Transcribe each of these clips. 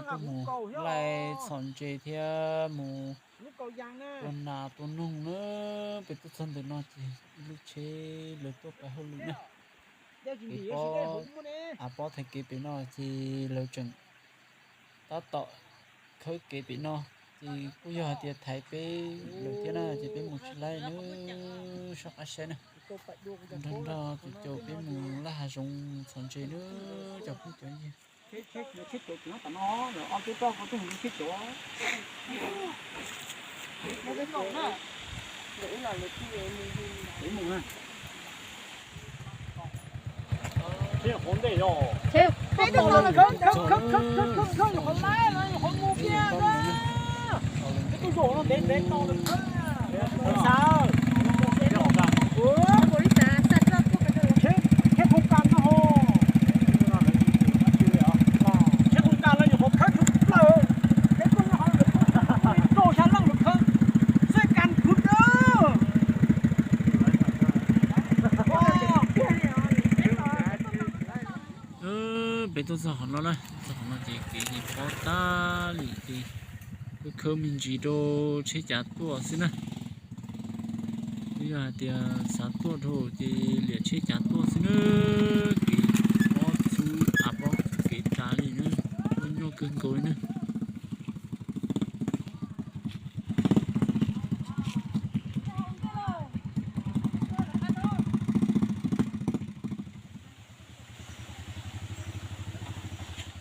Tuaj mus laij txhom ntses thiab mus tua nas tua noog na. Peb tuaj txog ntawm no ces ib lub tsheb lawv tuaj pab hauj lwm na. Kev pob, av pob thaiv kev pem no ces lawv tseem tab tom khawb kev pem no, ces kuj yog hais tias thaiv peb lawm thiab na, ces peb mus tsis laij na, soj qab saib na. Nrog nrog tus caum peb mus laij hav zoov txhom ntses na, cov phooj cov ywg. Peb tuaj txog qhov no na, txog qhov no ces kev ces pob tag li ces khawb khawb me ntsis rau tsheb cav tuaj xwb na. Twb yog hais tias xav tuaj dhau ces liam tsheb cav tuaj xwb na. Kev pob txhub av pob kev tas li na, tuaj nyuaj kawg nkaus li na.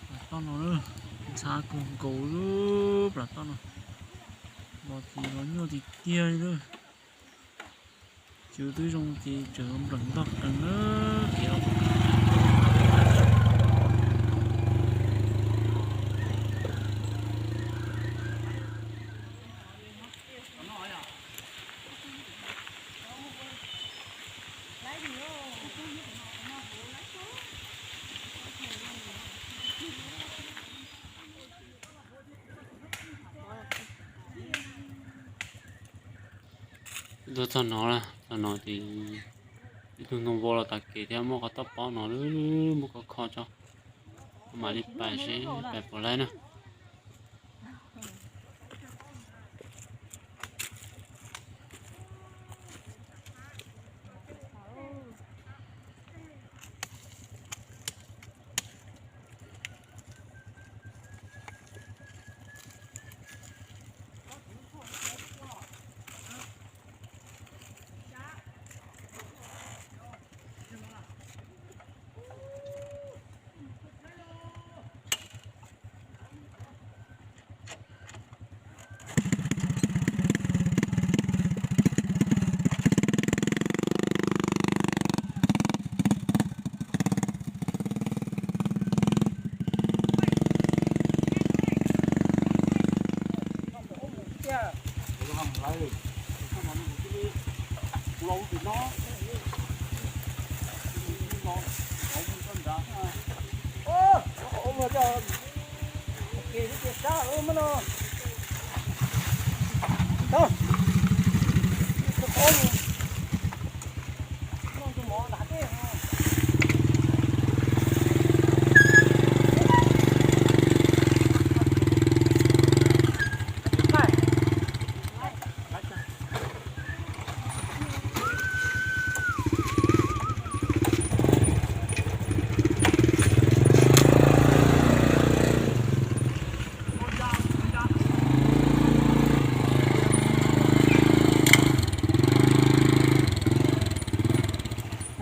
Plas toj no ntxhab kawg nkaus lub plas toj no, los ces los nyuaj tiag tiag li lawm. Cwv twb zoo ces tseem nplees ntog qees na, kev los Tuaj txog no, txog no ces ib tug ntoo vau los tas kev thiab muab qhov toj pob no lub muab kho kho tso, mam li pais seb pais puas laib na.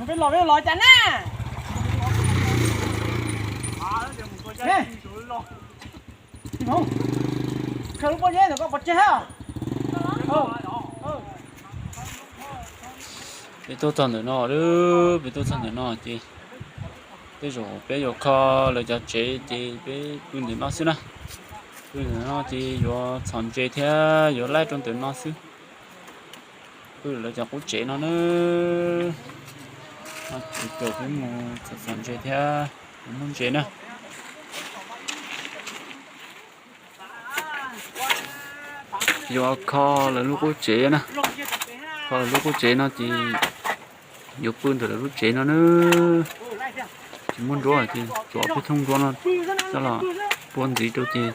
Peb los, peb los cas na? Khaws lub pob zeb ntawm koj pov tseg ha. Peb tuaj txog ntawm no, peb tuaj txog ntawm no ces tej zaum peb yuav kho lawv cov tsev ces peb pw ntawm no xwb na. Pw ntawm no ces yuav txhom ntses thiab yuav laij rau ntawm no xwb. Pw lawv cov qub tsev no na. Tus caum peb mus txhom ntses thiab yuav muag ntses na. Yuav kho lawv lub qub tsev na. Kho lawv lub qub tsev no ces yuav pw ntawm lawv lub tsev no na. Tsis muaj nruab ces tsuav peb thooj nruab no coj los. Pua ntxiv rau ces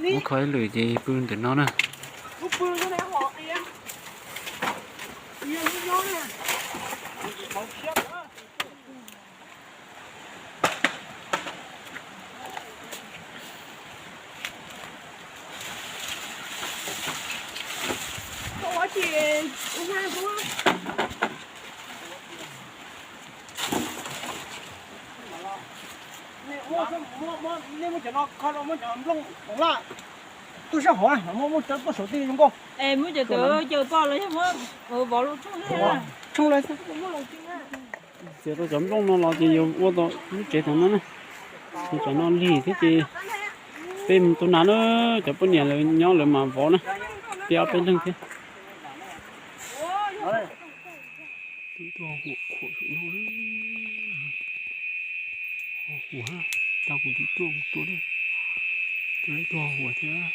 muab kho ib lwm ces pw ntawm no na. Muab cov no kho rau, muab cov nplooj hauv laj, tuaj sab hauv, muab muab cov tuaj saum tej zoo nkauj. Es muab cov tawv cawm pom los yog muab vov los tshooj, tshooj lawm xwb. Txiav tau cov nplooj no los ces yuav ua tau lub tsev tom no na. Ces cov no lig thiab ces peb mus tu nas na, cov poj niam lawv nyob lawv mas vov na, peb ob peb leeg thiab. Twb tuaj huam khuam saum no, huam, tau kuv twb tuaj kuv tua li, tua li tuaj huam thiab.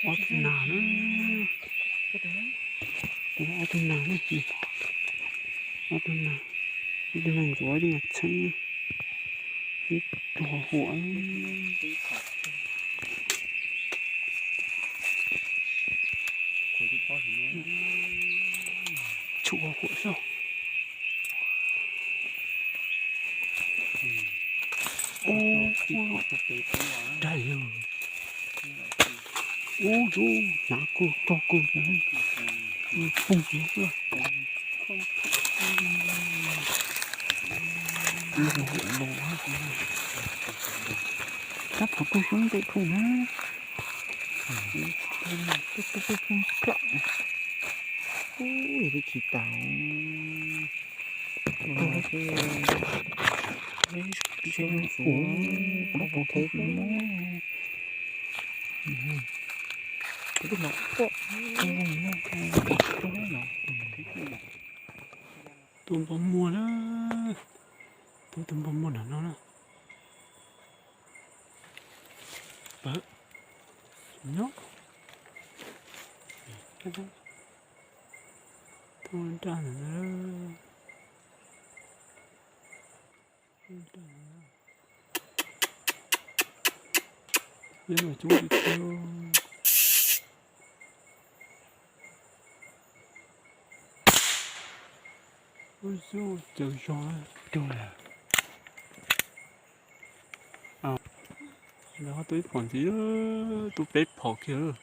Ob tug nas na, ob tug nas na, ob tug nas, ib tug nas ntsuav ib tug nas txheeb, ib tug huam. Tshuav huam xwb. Ub, dai, ub, ub, hnyav kawg tog kawg, phooj ywg xwb. Rab phom tuaj xyoob ntawm khw na. Ub, yog peb tsis tas. Tua npog muag na, tua tus npog muag nram no na. Pawg nyob tuaj nraj ntawm no. Nyob no coob tiag tiag. Ub, caws zog. Lawv ho tua ib phom ntxiv, tua peb phom kiag.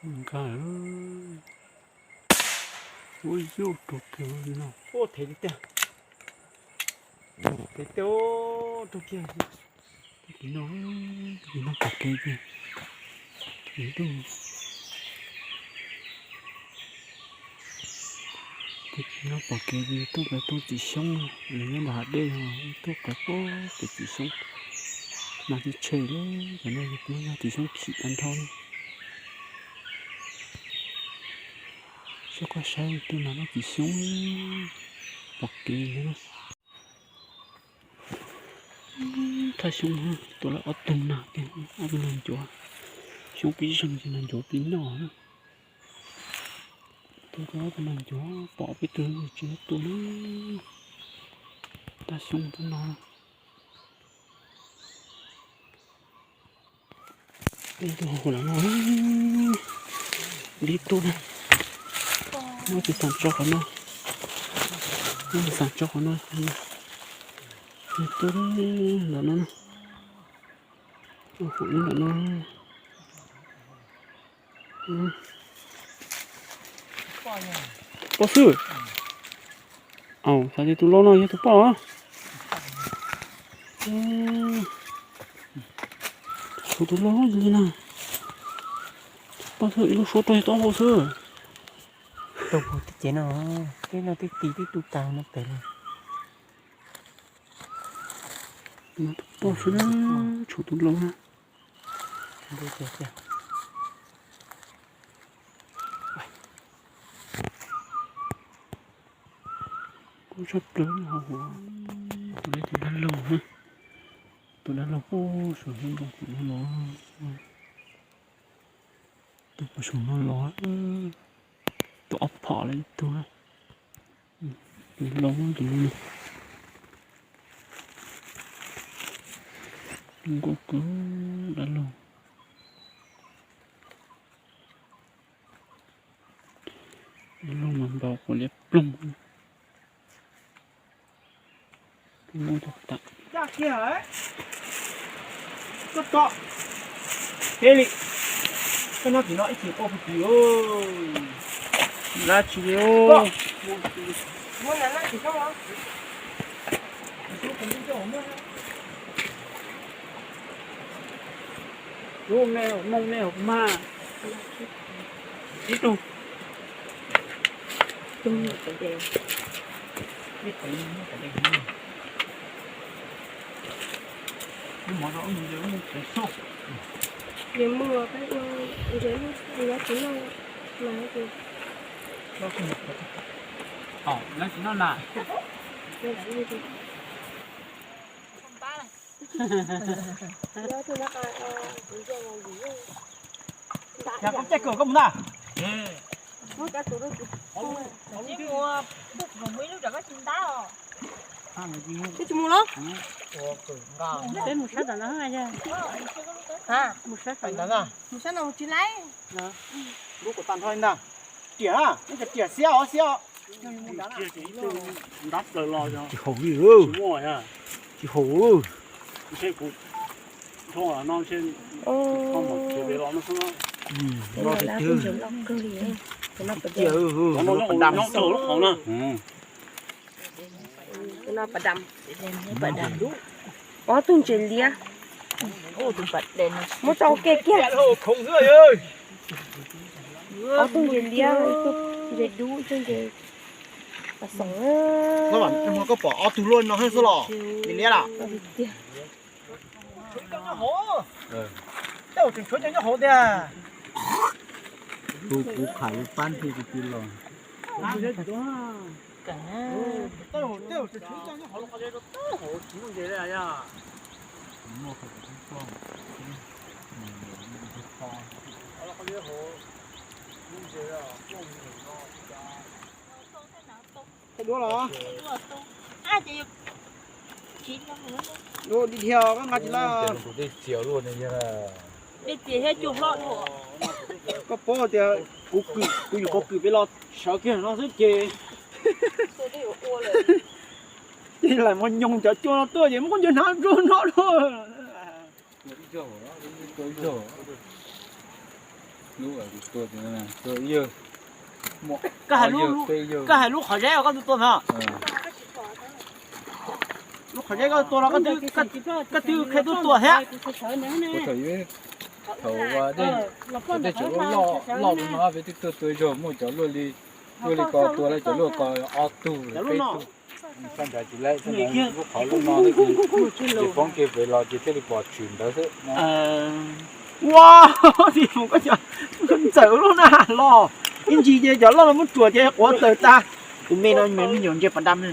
Nkag. Ua yauj rau kiag no. Ua thev tiag tiag. Thev tiag rau kiag. Tus no, tus no pom kev tiag. Tus no pom kev tias tuaj pem tuaj txiv xyoob, nws nyob nram hav dej no, tuaj pem tuaj pem txiv xyoob. Mas tsis tshe li, cov no yog txiv xyoob chim tag nrho li. Seb koj saib tus no noj txiv xyoob, pom kev na. Thaj xyoob tua lawm ob tug nag, ob tug nag ncuav. Xyoob pib zeeg ces nag ncuav pib noj na. Tua tau ob tug nag ncuav, pom peb tug tsis muab tua na. Thaj xyoob tab no. Ib tug hu lawm no, ib tug na. Muab tus xav tso qhov no, muab tus xav tso qhov no, ib tug lawm no, hu ib lawm no. Poj xwb. Au, xav tias tus laus no yog tus poj. Tshuav tus laus li na. Poj xwb, ib lub suab rau yog tus hau xwb. Tau puag teb ces no, teb no teb tis teb tu tas no pem no. Tus poj xwb na, tshuav tus laus na. Kuj tshaj plaws hauv, tus dab laug, tus dab laug puag saum no los, tus puag saum no los, tus phom lawm ib tug. Tus loj tus loj, nkauj kawg dab laug. Dab laug mas npau quav liab ploog. Muab tag tam. Koj tso. Heli. Koj nyob tim no ib chim quaj puag tim. Dab tsi li. Lub me hauv mooj me hauv mag. Ib tug. Lub mov rau ub mus, ub mus tsev soj. Nws mus peb ua ntshe lub nyob tsis noj mas. Nyob tsis noj na. Yog koj caij kawm koj mus ntag. Twb tsis mus los? Peb mus sab tom no, mus sab tom no, mus sab no mus tsis laib. Lub kuv tag nrho li ntag. Riam na, neb cov riam xiab os xiab os. Ntab plaws los tsis haum li, tsis haum. Tiag tiag. Ob tug ntses liab. Muab tso ua ke kiag. Ob tug ntses liab, ib tug ntses dub, ib tug ntses pas xoom. Koj pom ob tug luaj no xwb los ntses liab lawm. Tiag. Tus kuv kham lub pab ntxwg tus twg los. Dua los? Dua dhia koj nqa tsis tau. Koj paub tias kuv, kuv yuav qhov kwm pem los sawv kiag no xwb ces, ces lam mus nyoog cov cua no tuaj ces muab khaub ncaws hnav rau no dua. Koj hais lub qhov zeb koj twb tua mas. Lub qhov zeb koj tua los koj twb qhia tuaj tua thiab. Thaum tej tseem loj loj no peb twb tuaj tua zog muaj cov luaj li, luaj li ko tua lawm cov luaj ko ob tug peb tug. Lub qhov lub no ces poob kiag pem los ces thiaj li pom tshwm ntawd xwb. Ua, ntxawm lub na los, ib ntsis ces cov loj no muab tsuam ces quav tawg tag. Tus me no me nyuam ntses pas dam ne.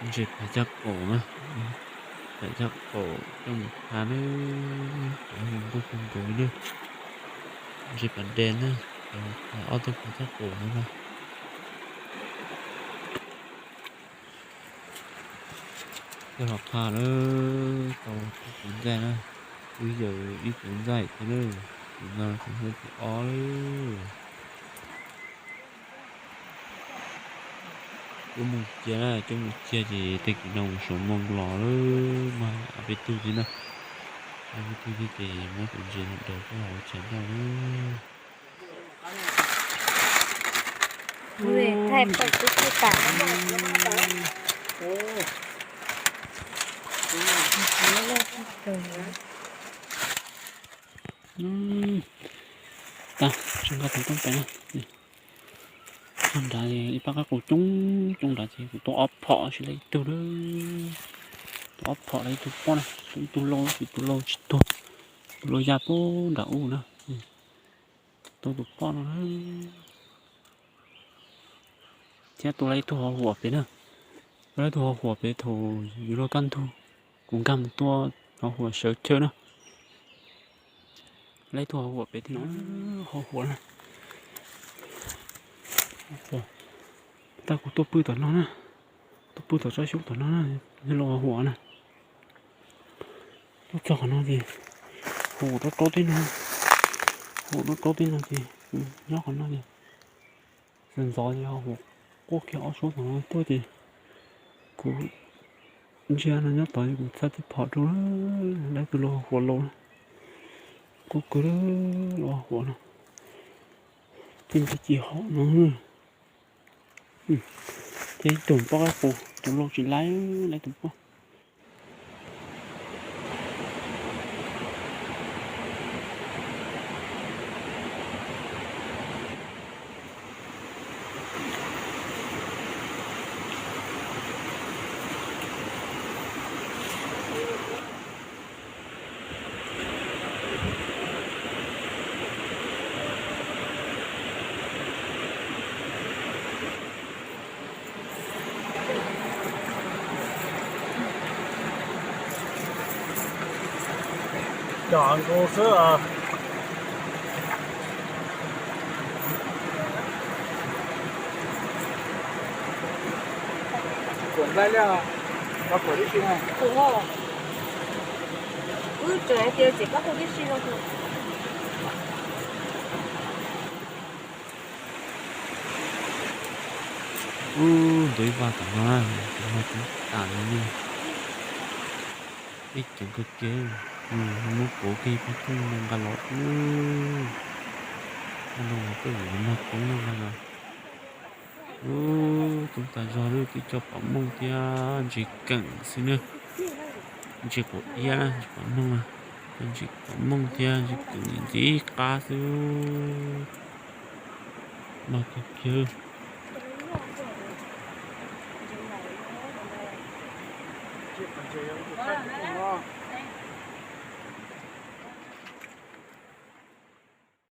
Ntses pas caj qaum na, pas caj qaum coj mus pha na, cov hu nkauj kawg nkaus li na. Ntses pas dam na, coj mus pha ob tug pas caj qaum no na. Coj los pha lawm tau ib tus ntxaij na, twb yog ib tus ntxaij thiab na, tus no tseem yog tus ob lawm. Coj mus cia na, coj mus cia ces tag kis no mus saum moo los lawm mas ob peb tug thiab na, ob peb tug thiab ces muab tus ntses no daws coj los ua tshais noj na. Tag, tsis nqa tus toob pem na. Nrad ib pab qab qus coob coob nrad ces kuv tua ob phom sis lawv ib tug, tua ob phom lawv ib tug pob na, tua ib tug lauj, tus lauj tsis tuag, tus lauj ya puag nram ub na. Tua tus poj no na. Thiab tua lawv ib tug ho huam pem na. Tua lawv ib tug ho huam pem thaum yuav luag kaj ntug, kuv nkag mus tua ho huam sawv chaw na. Lawv ib tug ho huam pem thiab no, ho huam na. Tab kuv tuaj pw tom no na, tuaj pw tom tsob xyoob tom no na, los ho huam na. Tuaj txog qhov no ces, ho huam rau rau teb no, ho huam rau rau teb no ces, nyob qhov no ces, txawm ntxov ces ho huam quaj kiag ob suab tom no tuaj ces, kuv ntsia no nyob tod kuv txhaj tib phom rau, lawv tus los huam laus, quaj kawg los huam no, tej ntshe ci hom no. Thiab ib tug poj qaib qus tus laus tsis laib, laib tus poj. Cov nkaus xwb. Kuv nplai liaj, kuv tib si no. Kuv, wb tseem hais tias txiv koj hu tib si no. Ub, ntuj ib vaj tom no, tom no kuv tas li ne. Ib ceev kawg kiag, muab kuv kiag peb tug no nqa los. Ub, no tuaj yuav mag koob no nqa los. Ub, coob tas zog na, twb cog pom mooj thiab ntses keem xwb na. Ntses quav iab na, ntses pom mooj na. Cog ntses pom mooj thiab ntses keem ntxiv qab xwb. Mag kawg kiag.